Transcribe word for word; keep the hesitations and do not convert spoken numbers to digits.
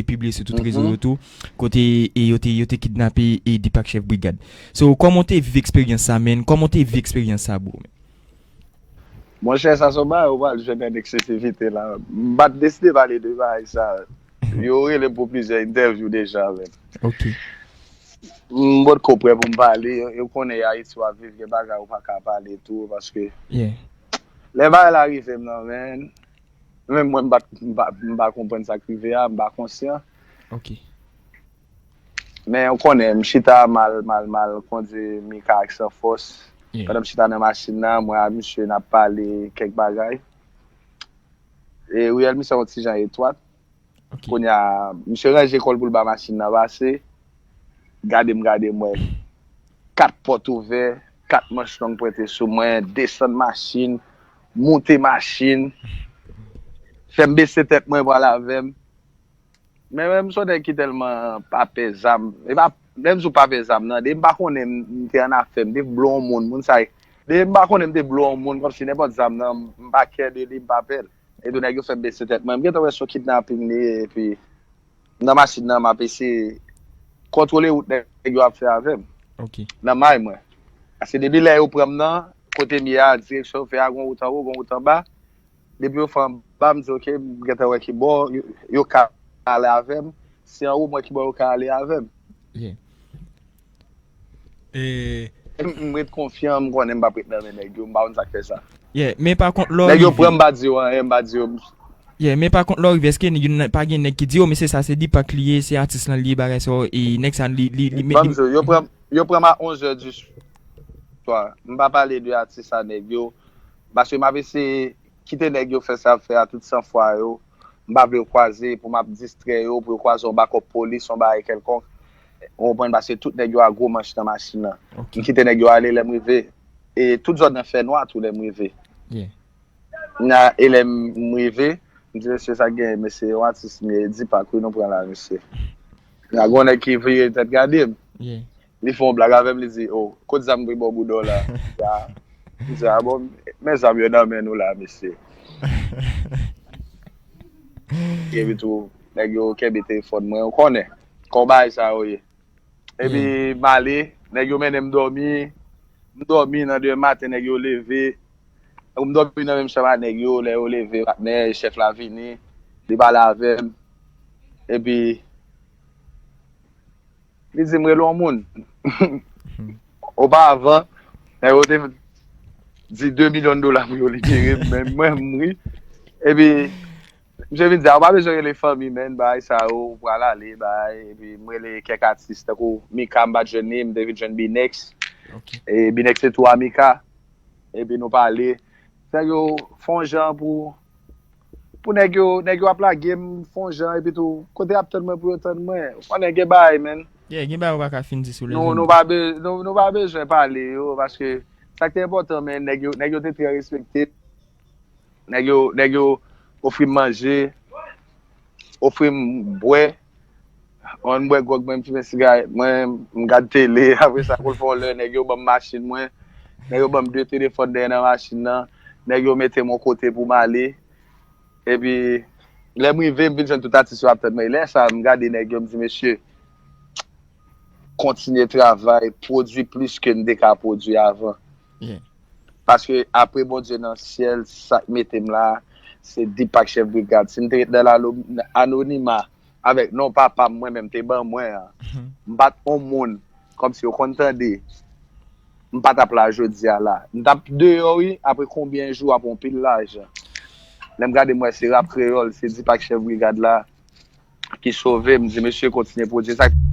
pibliye sou tout rezo yo tou, kote e yo te, yo te kidnape e Deepak Chef Brigad. So, kòman w te viv eksperyans sa, man? Kòman w te viv eksperyans sa, bro? Monchè, sa se yon bagay ou pral jwenn nan eksesivite la. M pa t deside pale de bagay sa. Yo rele m pou plizyè entèvyou deja, men. Ok. M potko prè pou m pale. Yo konnen Ayiti w ap viv, gen bagay ou pa ka pale tou, paske Yeah. lè bagay la rive m nan, men, menm mwen, m pa, m pa, m pa konprann sa k rive a, m pa konsyan. Ok. Men ou konnen, m chita mal, mal, mal, kondwi Mika ak Sanfòs. Yeah. Pandan m chita nan machin nan, mwen ak misye n ap pale kèk bagay. E riyèl misye yon ti jan etwat. Ok. Kounye a, misye ranje kò l pou l ba machin nan pase. Gade m, gade m, wè kat pòt ouvè, kat manch long pwente sou mwen, desann machin, moute machin, fè m bese tèt mwen, pral avè m. Men, men m se yon nèg ki tèlman pa pè zam. E pa, lè m di w pa pè zam nan, depi m pa konnen m, m te annafè, m te vle yon moun, moun sa, depi m pa konnen m te vle yon moun, kòmsi nenpòt zam nan, m pa kè de li, m pa pè l. Epi nèg yo fè m bese tèt mwen. M gentan wè se yon kidnaping li ye, epi m nan machin nan, m ap eseye kontwole wout nèg yo ap fè avè m. Ok. Nan may mwen. Paske depi lè yo pran m nan, kote m ye a, direksyon yo fè a, gon wout anwo, gon wout anba. Depi yo fè anba, m di, ok, m gentan wè ki bò yo, yo ka ale avè m. Si anwo, m wè ki bò yo ka ale avè m. Yeah. E M, m ret konfyan, m konnen m p ap ret nan men nèg yo, m pa konn sa k fè sa. Yeah, men pa kont lè w Nèg yo rive. Pran m, m pa di yo anyen, m pa di yo. Yeah, men pa kont lè w rive, èske youn pa gen nèg ki di, oh, men se sa, se Deepak li ye, se atis lan li ye, bagay sa, e nèg sa, li, li, li, Ban m di yo, yo pran, yo pran m a onz è di swa. M pa pale de atis a nèg yo. Paske m ap eseye kite nèg yo fè sa y ap fè a tout sanfwa yo. M pa vle yo kwaze pou m ap distrè yo, pou yo kwaze yon bakòp polis, yon bagay kèlkonk. Ou konprann, paske tout nèg yo a gwo manch nan machin nan. Ok. M kite nèg yo ale lè m rive. E tout zòn nan fè nwa tou lè m rive. Yeah. Na, e lè m rive, m di, mesye, sa k genyen, mesye, yon atis m ye, Deepak wi nou pran la, mesye. Na, gon nèg ki vire tèt gade m. Yeah. Li fè yon blag avè m, li di, oh, kot zam ki bò bouda w la? Ya. M di, a bon, men zam yo nan men nou la, mesye. Epi tou, nèg yo kenbe telefòn mwen, ou konnen. Kòman bagay sa yo ye. Epi m ale, nèg yo mennen m dòmi. M dòmi nan de maten, nèg yo leve. M dòmi nan menm chanm ak nèg yo, lè yo leve, patnè, chèf la vini, li pale avè m. Epi, li di m rele yon moun. Oparavan, nèg yo te di de milyon dola pou yo libere m, men mwen, m ri. Epi, misye vin di, a, ou pa bezwen rele fanmi, men, bagay sa yo, ou pral ale, bagay. Epi, m rele kèk atis, tankou Mika, m pa t jwenn li, m te vin jwenn Binex. Ok. E Binex se tou a Mika. Epi, nou pale. Nèg yo fè yon jan pou, pou nèg yo, nèg yo ap lage m, fè yon jan, epi tou, kote y ap tann mwen pou yo tann mwen. Ou konnen gen bagay, men. Yeah, gen bagay ou pa ka fin di sou lè. Nou, nou pa be-, nou, nou pa bezwen pale yo, paske sa k te enpòtan, men nèg yo, nèg yo te trè respekte. Nèg yo, nèg yo ofri m manje, ofri m bwè. Mwen, m bwè gwòg mwen, m fimen sigarèt mwen, m gad tele, apre sa, kou l fè yon lè, nèg yo ban m machin mwen, nèg yo ban m de telefòn dèyè nan machin nan, nèg yo mete m yon kote pou m ale. Epi, lè m rive, m vin jwenn tout atis yo ap tann mwen. E lè sa, m gade nèg yo, m di, mesye, kontinye travay, pwodui plis ke n te ka pwodui avan. Yeah. Paske apre Bondye nan syèl, sa k mete m la, se Deepak Chef Brigad. Si m te ret nan lalo-, anonima, avèk non papa m, mwen menm te ban mwen an, m pa t yon moun, kòmsi yo konn tande, m pa t ap la jodi a la. M t ap deyò, wi, apre konbyen jou, apre yon pil lajan. Lè m gade, m wè se rap kreyòl, se Deepak Chef Brigad la ki sove m, di, mesye, kontinye pwodui. Sa k